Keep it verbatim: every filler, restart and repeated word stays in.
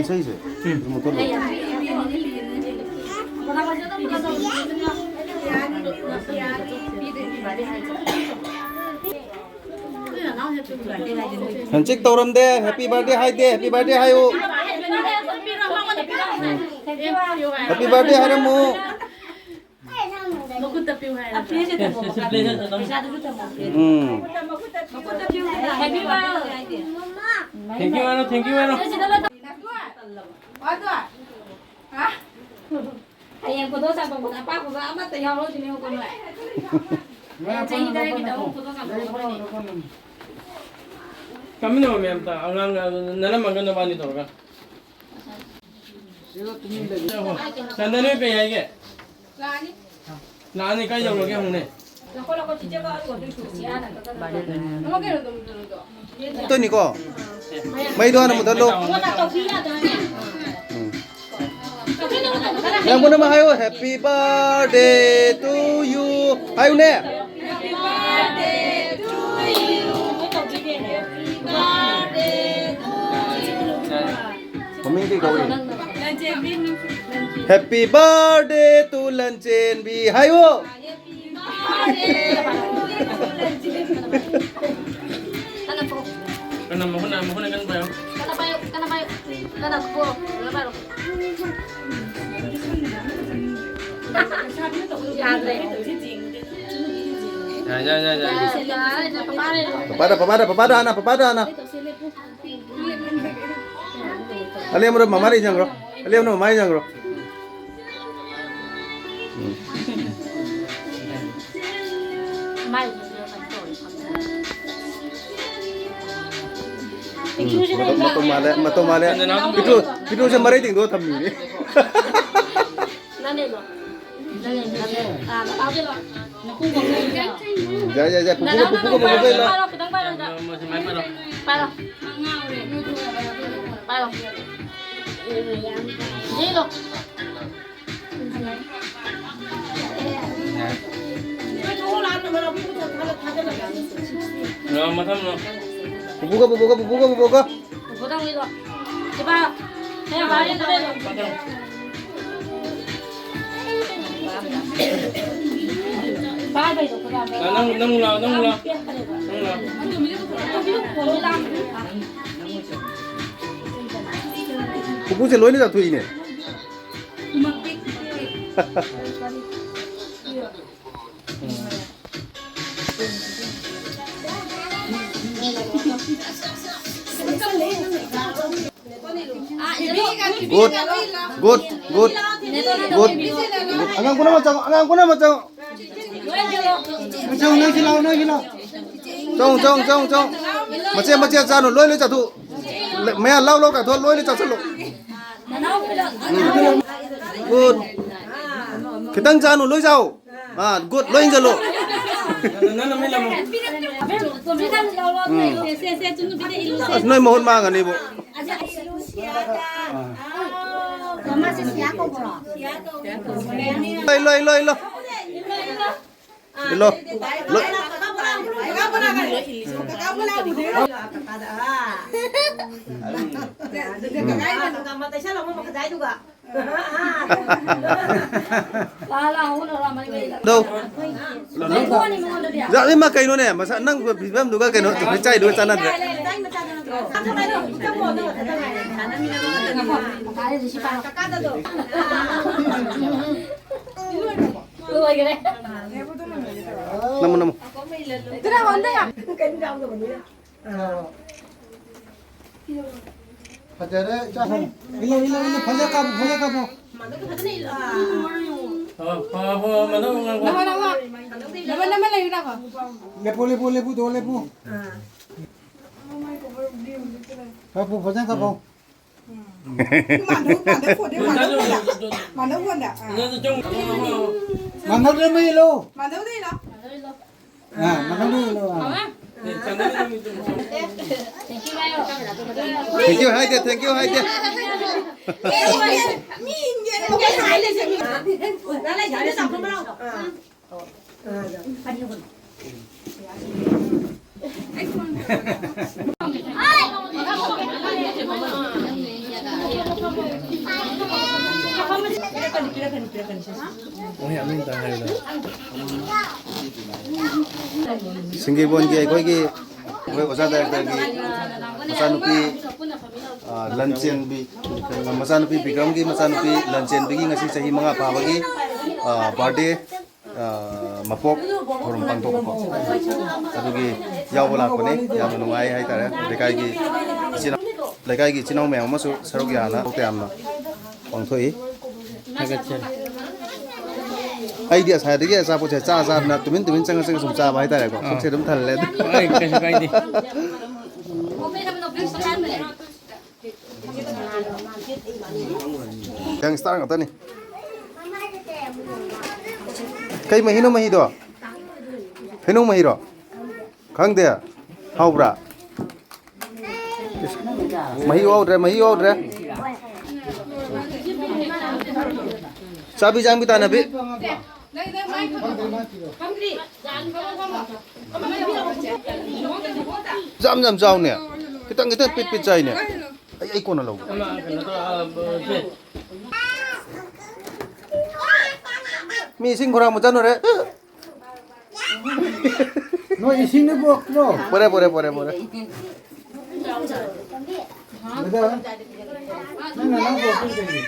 ꯏꯁꯩꯁꯦ꯫ ꯎꯝ꯫ ꯃꯨꯊꯠꯂꯣ꯫ ꯍꯦꯟꯆꯦꯛ ꯇꯧꯔꯝꯗꯦ꯫ Happy birthday ꯍꯥꯏꯗꯦ꯫ Happy birthday ꯍꯥꯏꯌꯨ꯫ Happy birthday ꯍꯥꯏꯔꯝꯃꯨ꯫ ꯃꯈꯨꯠꯇ ꯄꯤꯌꯨ ꯍꯥꯏꯔꯕ? ꯎꯝ꯫ Thank you ꯍꯥꯏꯔꯣ, thank you ꯍꯥꯏꯔꯣ꯫ ꯍꯌꯦꯡ ꯐꯣꯇꯣ ꯆꯥꯝꯊꯣꯛꯄꯗ ꯑꯄꯥꯛꯄ ꯑꯃꯠꯇ ꯌꯥꯎꯔꯣꯏꯗꯣꯏꯅꯦꯕꯀꯣ ꯅꯣꯏ꯫ ꯆꯍꯤ ꯇꯔꯦꯠꯀꯤꯗ ꯑꯃꯨꯛ ꯐꯣꯇꯣ ꯆꯥꯝꯊꯣꯛꯅꯕꯅꯦ꯫ ꯆꯥꯃꯤꯟꯅꯕ ꯃꯌꯥꯝ ꯇ-, ꯑꯉꯥꯡ, ꯅꯅꯝꯃꯒ ꯅꯕꯥꯅꯤ ꯇꯧꯔꯒ꯫ ꯆꯟꯗꯅꯤ ꯀꯩ ꯍꯥꯏꯒꯦ? ꯂꯥꯛꯑꯅꯤ꯫ ꯂꯥꯛꯑꯅꯤ, ꯀꯥꯏ ꯌꯧꯔꯒꯦ ꯍꯪꯉꯨꯅꯦ꯫ ꯇꯣꯏꯅꯤꯀꯣ? ꯃꯩꯗꯣ ꯍꯥꯟꯅ ꯃꯨꯊꯠꯂꯣ꯫ ꯎꯝ꯫ ꯃꯌꯥꯝ ꯄꯨꯝꯅꯃꯛ ꯍꯥꯏꯌꯣ, "Happy birthday to you" ꯍꯥꯏꯌꯨꯅꯦ꯫ ꯃꯃꯤꯡ ꯀꯩ ꯀꯧꯏ? Happy birthday to ꯂꯟꯆꯦꯟꯕꯤ ꯍꯥꯏꯌꯨ꯫ ꯀꯅꯥ ꯃꯈꯨꯠꯅ, ꯃꯈꯨꯠꯅ ꯀꯟꯅ ꯄꯥꯏꯌꯣ꯫ ꯀꯟꯅ ꯄꯥꯏꯌꯨ, ꯀꯟꯅ ꯄꯥꯏꯌꯨ꯫ ꯀꯟꯅ ꯄꯣ, ꯀꯟꯅ ꯄꯥꯏꯔꯣ꯫ ꯌꯥꯗ꯭ꯔꯦ꯫ ꯌꯥ, ꯌꯥ, ꯌꯥ, ꯌꯥ꯫ ꯌꯥꯔꯦ, ꯌꯥꯔꯦ, ꯄꯄꯥ ꯂꯩꯔꯦ꯫ ꯄꯄꯥꯗ, ꯄꯄꯥꯗ, ꯄꯄꯥꯗ ꯍꯥꯟꯅ, ꯄꯄꯥꯗ ꯍꯥꯟꯅ꯫ ꯑꯂꯦꯝꯕꯗꯣ ꯃꯃꯥꯗ ꯏꯟꯖꯟꯈ꯭ꯔꯣ꯫ ꯑꯂꯦꯝꯕꯗꯣ ꯃꯃꯥꯗ ꯏꯟꯖꯟꯈ꯭ꯔꯣ꯫ ꯎꯝ꯫ ꯃꯥꯏ ꯎꯝ, ꯃꯇꯧ ꯃꯥꯜꯂꯦ, ꯃꯇꯧ ꯃꯥꯜꯂꯦ꯫ ꯄꯤꯇ꯭ꯔꯨ, ꯄꯤꯇ꯭ꯔꯨꯁꯦ ꯃꯔꯩ ꯇꯤꯡꯗꯣꯛꯑ ꯊꯝꯃꯤꯅꯦ꯫ ꯅꯪꯅꯦꯗꯣ꯫ ꯅꯪꯅꯦ, ꯅꯪꯅꯦ꯫ ꯑꯥ, ꯃꯄꯥꯗꯨꯗꯣ꯫ ꯎꯝ, ꯌꯥꯏ, ꯌꯥꯏ, ꯌꯥꯏ꯫ ꯄꯨꯄꯨꯒ, ꯄꯨꯄꯨꯒ, ꯄꯨꯄꯨꯒ ꯂꯩ ꯂꯥꯎ꯫ ꯄꯥꯏꯔꯣ, ꯈꯤꯇꯪ ꯄꯥꯏꯔꯣ, ꯁꯤꯗ꯫ ꯄꯥꯏꯔꯣ꯫ ꯄꯥꯏꯔꯣ꯫ ꯌꯦꯡꯉꯣ꯫ ꯂꯥꯎ, ꯃꯊꯪ ꯂꯥꯎ꯫ ꯄꯨꯄꯨꯒ, ꯄꯨꯄꯨꯒ, ꯄꯨꯄꯨꯒ, ꯄꯨꯄꯨꯒ꯫ ꯄꯨꯄꯨꯗꯪ ꯂꯩꯔꯣ꯫ ꯁꯤ ꯄꯥꯏꯔꯣ꯫ ꯅꯪ, ꯅꯪ ꯂꯥꯎ, ꯅꯪ ꯂꯥꯎ꯫ ꯅꯪ ꯂꯥꯎ꯫ ꯄꯨꯄꯨꯁꯦ ꯂꯣꯏꯅ ꯆꯥꯊꯣꯛꯏꯅꯦ꯫ Good, good, good, good. ꯑꯉꯥꯡ ꯄꯨꯝꯅꯃꯛ ꯆꯪꯉꯣ, ꯑꯉꯥꯡ ꯄꯨꯝꯅꯃꯛ ꯆꯪꯉꯣ꯫ ꯆꯪꯉꯣ, ꯅꯣꯏꯁꯨ ꯂꯥꯛꯑꯣ, ꯅꯣꯏꯁꯨ ꯂꯥꯛꯑꯣ꯫ ꯆꯪꯉꯣ, ꯆꯪꯉꯣ, ꯆꯪꯉꯣ, ꯆꯪꯉꯣ꯫ ꯃꯆꯦꯠ ꯃꯆꯦꯠ ꯆꯥꯅꯨ, ꯂꯣꯏ ꯂꯣꯏ ꯆꯥꯊꯣꯛꯎ꯫ ꯃꯌꯥ ꯂꯥꯎ ꯂꯥꯎ ꯀꯥꯊꯣꯛꯑ ꯂꯣꯏ ꯂꯣꯏ ꯆꯥꯁꯤꯜꯂꯨ꯫ ꯎꯝ꯫ Good. ꯈꯤꯇꯪ ꯆꯥꯅꯨ, ꯂꯣꯏ ꯆꯥꯎ꯫ ꯑꯥ, good, ꯂꯣꯏ ꯏꯟꯖꯜꯂꯨ꯫ ꯎꯝ꯫ ꯑꯁ, ꯅꯣꯏ ꯃꯍꯨꯠ ꯃꯥꯡꯉꯅꯤꯕꯨ꯫ ꯏꯜꯂꯣ, ꯏꯜꯂꯣ, ꯏꯜꯂꯣ꯫ ꯏꯜꯂꯣ꯫ ꯂꯣꯏ-, ꯅꯣ꯫ ꯌꯥꯠꯂꯤꯃ ꯀꯩꯅꯣꯅꯦ? ꯃꯁꯥ ꯅꯪ ꯐꯤꯕꯝꯗꯨꯒ ꯀꯩꯅꯣ ꯆꯥꯏꯗꯨꯒ ꯆꯥꯟꯅꯗ꯭ꯔꯦ꯫ ꯅꯝꯃꯣ, ꯅꯝꯃꯣ꯫ ꯐꯖꯔꯦ, ꯏꯆꯥ꯫ ꯏꯜꯂꯣ, ꯏꯜꯂꯣ, ꯏꯜꯂꯣ, ꯐꯖ ꯀꯥꯞꯄꯨ, ꯐꯖ ꯀꯥꯞꯄꯨ꯫ ꯑ, ꯑ, ꯑ, ꯃꯅꯧ ꯉꯥꯡꯉꯣ꯫ ꯅꯃ, ꯅꯃ꯫ ꯅꯃ, ꯅꯃ ꯂꯩꯌꯨ ꯂꯥꯛꯑꯣ꯫ ꯂꯦꯞꯄꯨ, ꯂꯦꯞꯄꯨ, ꯂꯦꯞꯄꯨ, ꯇꯣ, ꯂꯦꯞꯄꯨ꯫ ꯀꯥꯞꯄꯨ, ꯐꯖꯅ ꯀꯥꯞꯄꯨ꯫ ꯃꯥꯟꯅꯧ, ꯃꯥꯟꯅꯧ ꯐꯣꯟꯗ, ꯃꯥꯟꯅꯧ ꯐꯣꯟꯗ꯫ ꯃꯥꯟꯅꯧ ꯐꯣꯟꯗ꯫ ꯑ꯫ ꯃꯥꯟꯅꯧꯗ ꯃꯩ ꯏꯜꯂꯣ꯫ ꯃꯥꯟꯅꯧꯗ ꯏꯜꯂꯣ꯫ ꯑ, ꯃꯥꯟꯅꯧꯗ ꯏꯜꯂꯣ꯫ ꯑ꯫ Thank you ꯍꯥꯏꯗꯦ, thank you ꯍꯥꯏꯗꯦ꯫ ꯃꯤ ꯏꯟꯒꯦꯅ ꯃꯈꯣꯏ ꯍꯥꯏ ꯂꯩꯁꯦ, ꯃꯤ꯫ ꯃꯣꯏ ꯑꯃꯅꯤꯇꯪ ꯍꯥꯏꯌꯨꯗꯅ꯫ ꯁꯤꯡꯒꯤꯕꯣꯟꯒꯤ ꯑꯩꯈꯣꯏꯒꯤ, ꯑꯩꯈꯣꯏ ꯑꯣꯖꯥ ꯗꯥꯏꯔꯦꯛꯇꯔꯒꯤ ꯃꯆꯥꯅꯨꯄꯤ, ꯑ, ꯂꯟꯆꯦꯟꯕꯤ, ꯃꯆꯥꯅꯨꯄꯤ ꯕꯤꯀ꯭ꯔꯝꯒꯤ ꯃꯆꯥꯅꯨꯄꯤ ꯂꯟꯆꯦꯟꯕꯤꯒꯤ ꯉꯁꯤ ꯆꯍꯤ ꯃꯉꯥ ꯐꯥꯕꯒꯤ, ꯑ, ꯕꯥꯔꯗꯦ, ꯑ, ꯃꯄꯣꯛ ꯊꯧꯔꯝ ꯄꯥꯡꯊꯣꯛꯄꯀꯣ꯫ ꯑꯗꯨꯒꯤ ꯌꯥꯎꯕ ꯂꯥꯛꯄꯅꯤ꯫ ꯌꯥꯝꯅ ꯅꯨꯡꯉꯥꯏ ꯍꯥꯏꯇꯥꯔꯦ꯫ ꯂꯩꯀꯥꯏꯒꯤ ꯏꯆꯤꯟ ꯏꯅꯥꯎ, ꯂꯩꯀꯥꯏꯒꯤ ꯏꯆꯤꯟ ꯏꯅꯥꯎ ꯃꯌꯥꯝ ꯑꯃꯁꯨ ꯁꯔꯨꯛ ꯌꯥꯅ ꯌꯥꯝꯅ ꯄꯥꯡꯊꯣꯛꯏ꯫ ꯊꯥꯒꯠꯆꯔꯤ꯫ ꯑꯩꯗꯤ ꯉꯁꯥꯏꯗꯒꯤ ꯑꯆꯥꯄꯣꯠꯁꯦ ꯆꯥ ꯆꯥꯗꯅ ꯇꯨꯃꯤꯟ ꯇꯨꯃꯤꯟ ꯆꯪꯉ ꯆꯪꯉ ꯁꯨꯝ ꯆꯥꯕ ꯍꯥꯏꯇꯥꯔꯦꯀꯣ꯫ ꯑꯥ꯫ ꯄꯨꯛꯁꯦ ꯑꯗꯨꯝ ꯊꯜꯂꯦ ꯑꯗꯨ꯫ ꯍꯣꯏ, ꯀꯩꯁꯨ ꯀꯥꯏꯗꯦ꯫ ꯒꯦꯡꯁꯇꯔ ꯉꯥꯛꯇꯅꯤ꯫ ꯀꯩ ꯃꯍꯤꯅꯣ ꯃꯍꯤꯗꯣ? ꯍꯩꯅꯧ ꯃꯍꯤꯔꯣ? ꯈꯪꯗꯦ꯫ ꯍꯥꯎꯕ꯭ꯔꯥ? ꯃꯍꯤ ꯌꯥꯎꯗ꯭ꯔꯦ, ꯃꯍꯤ ꯌꯥꯎꯗ꯭ꯔꯦ꯫ ꯆꯥꯕꯤ ꯆꯥꯡꯕꯤ ꯇꯥꯟꯅꯕꯤ꯫ ꯌꯥꯝ ꯌꯥꯝ ꯆꯥꯎꯅꯦ꯫ ꯈꯤꯇꯪ ꯈꯤꯇꯪ ꯄꯤꯠ ꯄꯤꯠ ꯆꯥꯏꯅꯦ꯫ ꯑꯩ, ꯑꯩ ꯀꯣꯟꯅ ꯂꯧꯒꯦ꯫ ꯃꯤ ꯏꯁꯤꯡ ꯈꯨꯔꯥꯡꯕ ꯆꯠꯅꯨꯔꯦ꯫ ꯅꯣꯏ ꯏꯁꯤꯡꯗ ꯄꯣꯛꯇ꯭ꯔꯣ? ꯄꯣꯔꯦ, ꯄꯣꯔꯦ, ꯄꯣꯔꯦ, ꯄꯣꯔꯦ꯫ ꯕ꯭ꯔꯗꯔ, ꯅꯪ ꯅꯅꯥꯎ ꯄꯣꯛꯇ꯭ꯔꯣ ꯀꯩꯒꯤ?